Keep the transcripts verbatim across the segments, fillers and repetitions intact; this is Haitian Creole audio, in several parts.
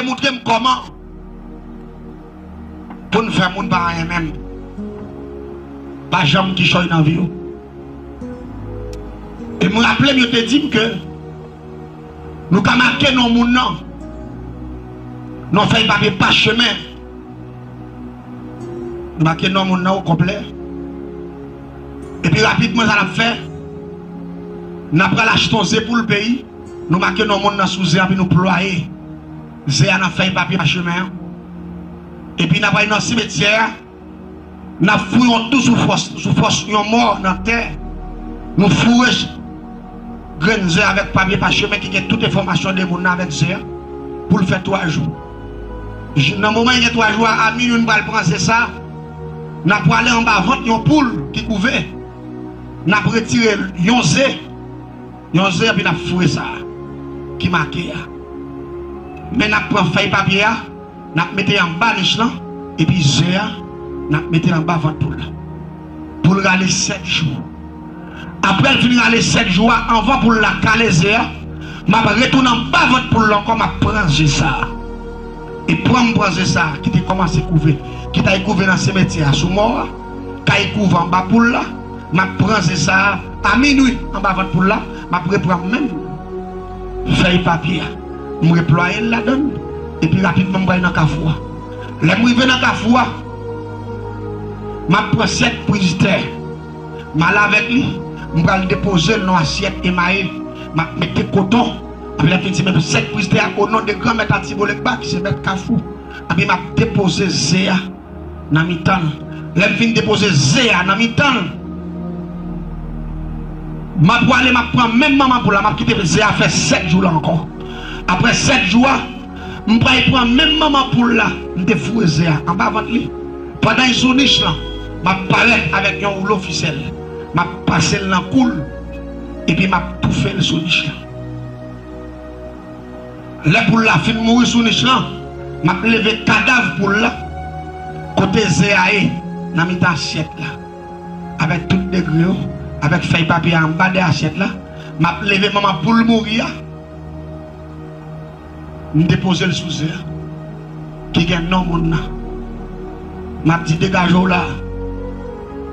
Montre m kòman pou n fè moun pa anyen menm. Pa janm kichòy nan vi w. E m raple m, yo te di m ke nou ka make non moun nan. Non fèy papye pachemen. Nou make non moun nan okonplè. Epi rapidman sa n ap fè, n ap pral achte yon ze pou l peyi. Nou make non moun nan sou ze a, epi nou plwaye ze a nan fèy papye pachemen an. Epi n ap al nan simetyè a, n ap foure yon twou sou fòs, sou fòs yon mò nan tè. Nou foure grenn ze avèk papye pachemen ki gen tout enfòmasyon de moun nan avèk ze a pou l fè twa jou. Nan moman l gen twa jou a, a minwi, n pral pran ze sa a, n ap prale anba vant yon poul ki kouve. N ap retire yon ze, yon ze, epi n ap foure sa a ki make a. Men n ap pran fèy papye a, n ap mete anba nich lan, epi ze a, n ap mete anba vant poul la. Pou l rale sèt jou. Apre l fin rale sèt jou a, anvan poul la kale ze a, m ap retounen anba vant poul la ankò, m ap pran ze sa a. E pran m pran ze sa a ki te kòmanse kouve, ki t al kouve nan simetyè a sou mò a, k al kouve anba poul la, m ap pran ze sa a, a minwi, anba vant poul la, m ap reprann menm fèy papye a. M replwaye l ladan l, epi rapidman m pral nan kafou a. Lè m rive nan kafou a, m ap pran sèt priz tè. M al avèk li, m pral depoze l nan asyèt emaye. M ap mete koton. Epi lè m fin di, men sèt priz tè a, o non de Granmèt Atibolekba, ki se mèt kafou. Epi m ap depoze ze a nan mitan l. Lè m fin depoze ze a nan mitan l, m ap prale, m ap pran menm manman poul la, m ap kite ze a fè sèt jou la ankò. Apre sèt jou a, m pral pran menm manman poul la, m te foure ze a anba vant li. Pandan l sou nich lan, m ap parèt avèk yon woulo fisèl. M ap pase l nan kou l, epi m ap toufe l sou nich lan. Lè poul la fin mouri sou nich lan, m ap leve kadav poul la, kote ze a ye, nan mitan asyèt la, avèk tout degre yo, avèk fèy papye a anba de asyèt la. M ap leve manman poul mouri a, m depoze l sou ze a, ki gen non moun nan. M ap di, degaje w la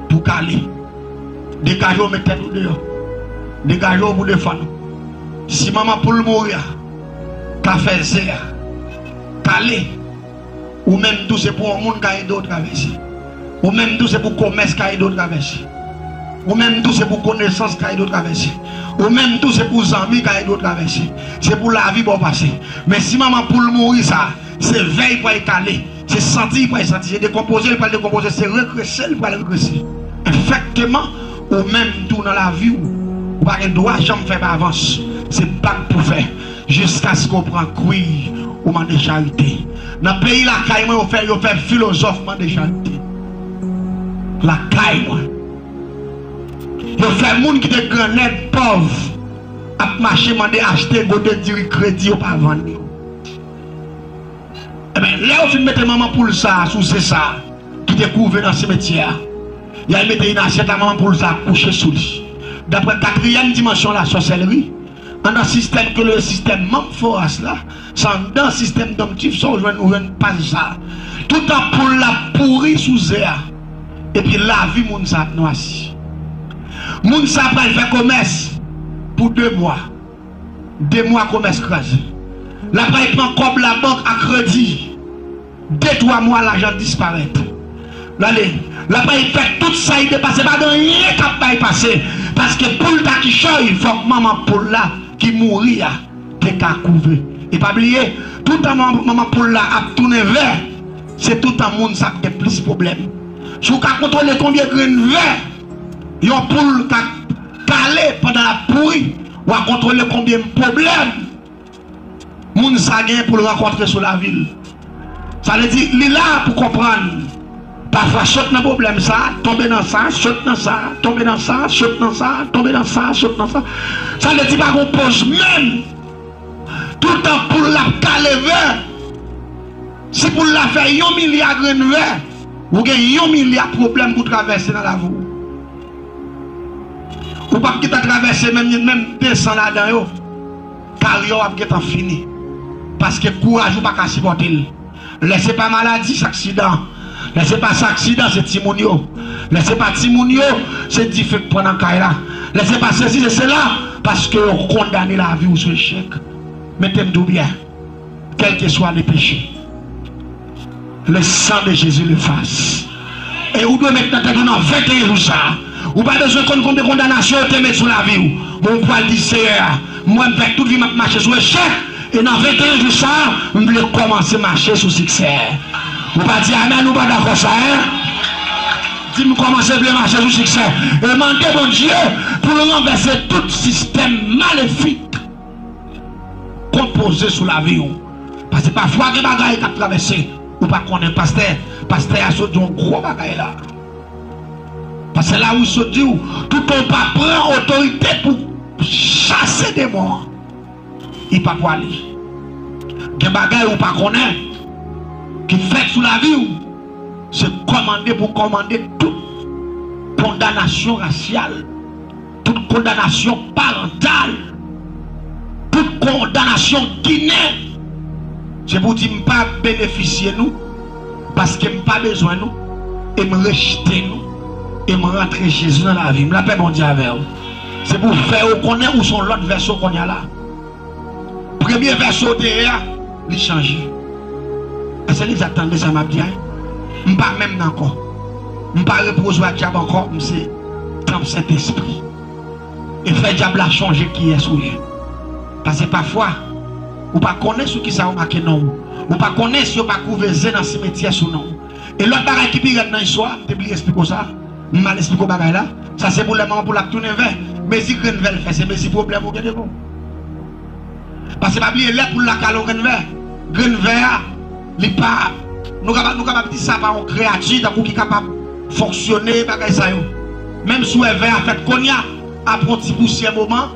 pou kale. Degaje w, met tèt ou deyò. Degaje w pou defann ou. Si manman poul mouri a ka fè ze a kale, ou menm tou se pou yon moun ka ede w travèse. Ou menm tou se pou komès ka ede w travèse. Ou menm tou se pou konesans ka ede w travèse. Ou menm tou se pou zanmi ka ede w travèse. Se pou lavi ba w pase. Men si manman poul mouri sa, se vè l pral kale. Se santi l pral santi, se dekonpoze l pral dekonpoze, se regrese l pral regrese. Efektivman, ou menm tou nan lavi w, ou pa gen dwa janm fè pa avans. Se bak pou fè, jiskaske w pran kwi, ou mande charite. Nan peyi lakay mwen, yo fè, yo fè filozòf mande charite. Lakay mwen. Yo fè moun ki te grannèg, pòv, ap mache mande achte gote diri kredi, yo pa vann li. Ebyen, lè yo fin mete manman poul sa a sou ze sa a, ki te kouve nan simetyè a, y al mete li nan asyèt la, manman poul sa a kouche sou li. Daprè katriyèm dimansyon lasòsèlri, anndan sistèm ke le sistèm manm foras la, se anndan sistèm dòmtif sa ou jwenn, ou jwenn paj sa a. Toutan poul la pouri sou ze a, epi lavi moun sa ap nwasi. Moun sa a pral fè komès pou de mwa. De mwa komès kraze. L ap al pran kòb labank a kredi. De, twa mwa, lajan disparèt. L ale. L ap al fè tout sa li te pase. Pa gen anyen k ap bay pase. Paske pou l ta kichòy, fòk manman poul la ki mouri a te ka kouve. E pa bliye, toutan manman, manman poul la ap tounen vè, se toutan moun sa ap gen plis pwoblèm. Si w ka kontwole konbyen grenn vè yon poul ka kale pandan l ap pouri, w a kontwole konbyen pwoblèm moun sa gen pou l rankontre sou lavi l. Sa vle di, li la pou konprann. Pafwa sot nan pwoblèm sa, tonbe nan sa, sot nan sa, tonbe nan sa, sot nan sa, tonbe nan sa, sot nan sa. Sa vle di pa gon poz menm. Toutan poul la ap kale vè, si poul la fè yon milya grenn vè, ou gen yon milya pwoblèm pou travèse nan lavi w. Ou p ap gentan travèse menm, menm de san ladan yo. Karyè w ap gentan fini. Paske kouraj ou pa ka sipòte l. Lè se pa maladi, se aksidan. Lè se pa sa aksidan, se timoun yo. Lè se pa timoun yo, se dife k pran nan kay la. Lè se pa sesi, se sela, paske yo kondane lavi w sou echèk. Mete m tou byen. Quel que soit le péché, le sang de Jésus l'efface. E ou dwe met nan tèt ou nan venteyen jou sa a. Ou pa bezwen konn konbyen kondanasyon yo te met sou lavi w. Bon, ou pral di Seyè a, mwen m fè tout vi m ap mache sou echèk. E nan venteyen jou sa a, m vle kòmanse mache sou siksè. Ou pa di amèn, ou pa dakò sa, en? Di m kòmanse vle mache sou siksè. E mande Bondye pou l ranvèse tout sistèm malefik konpoze sou lavi w. Paske pafwa gen bagay k ap travèse, ou pa konnen. Pastè, pastè a sot di yon gwo bagay la. Pastè Lawis sot di w, toutan w pa pran otorite pou chase demon an, li pa pwale. Gen bagay ou pa konnen ki fèt sou lavi w, se kòmande pou kòmande tout kondanasyon rasyal, tout kondanasyon parantal, tout kondanasyon ginen. Se pou di m pa benefisye nou, paske m pa bezwen nou, e m rejte nou, e m rantre Jezi nan lavi m. Lapè Bondye avè w. Se pou fè yo konnen ou se yon lòt vèso kounye a la. Premye vèso w te ye a, li chanje. Èske nou egzakteman tande sa m ap di a? M pa menm nan ankò. M pa repozwa dyab ankò, m se tanp Sentespri. E fè dyab la chonje kiyès ou ye. Paske pafwa, ou pa konnen sou kisa yo make non w. Ou pa konnen si yo pa kouve ze nan simetyè sou non w. E lòt bagay ki pi rèd nan istwa a, m te bliye eksplike w sa. M mal eksplike w bagay la. Sa se pou lè manman poul ap tounen vè. Mezi grenn vè l fè, se mezi pwoblèm ou gen devan w. Paske pa bliye, lè poul la kale yon grenn vè, grenn vè a, li pa, nou kapab, nou kapab di sa pa yon kreyati tankou ki kapab fonksyone, bagay sa yo. Menm si w wè vè a fèt kounye a, apre yon ti pousyè moman,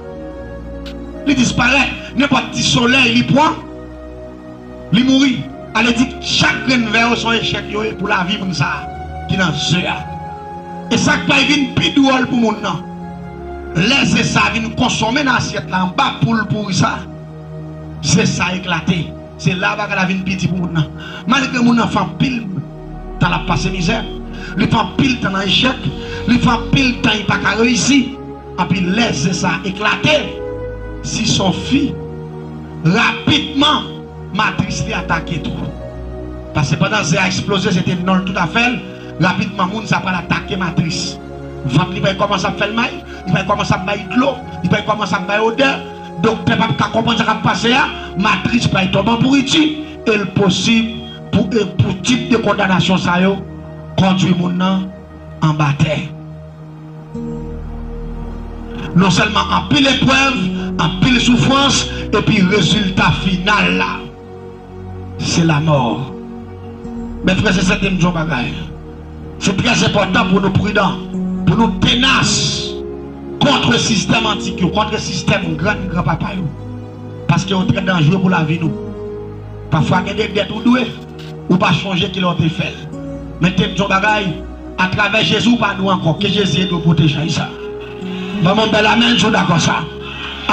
li disparèt. Nenpòt ti solèy li pran, li mouri. Ale di chak grenn vè yo se yon echèk yo ye pou lavi moun sa a ki nan ze a. E sa k pral vin pi dwòl pou moun nan, lè ze sa a vin konsonmen nan asyèt la anba poul pouri sa a, ze sa a eklate. Se la bagay la vin pi di pou moun nan. Malgre moun nan fè anpil tan l ap pase mizè, li fè anpil tan nan echèk, li fè anpil tan li pa ka reyisi. Anpi lè ze sa a eklate, si se yon fi, rapidman, matris li atake tou. Paske pandan ze a eksploze, se te non l tout afè l, rapidman, moun sa pral atake matris. Vant li pral kòmanse ap fè l mal, li pral kòmanse ap bay dlo, li pral kòmanse ap bay odè. Doktè p ap ka konprann sa k ap pase a, matris pral tonbe an pouriti, e l posib pou, e pou tip de kondanasyon sa yo kondwi moun nan anba tè. Non sèlman anpil eprèv, anpil soufrans, epi rezilta final la, se lamò. Men frè e sè, tande m di yon bagay. Se trè enpòtan pou nou pridan, pou nou tenas kont sistèm antik yo, kont sistèm grann granpapa yo. Paske yo trè danjere pou lavi nou. Pafwa gen de dèt ou dwe, ou pa chonje kilè w te fè l. Men tande m di yon bagay, atravè Jezi ou pa dwe ankò. Ke Jezi ede w pwoteje sa. Ban m yon bèl amèn si w dakò sa.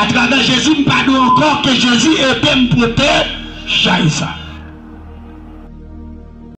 Atravè Jezi m pa dwe ankò, ke Jezi ede m pwoteje sa.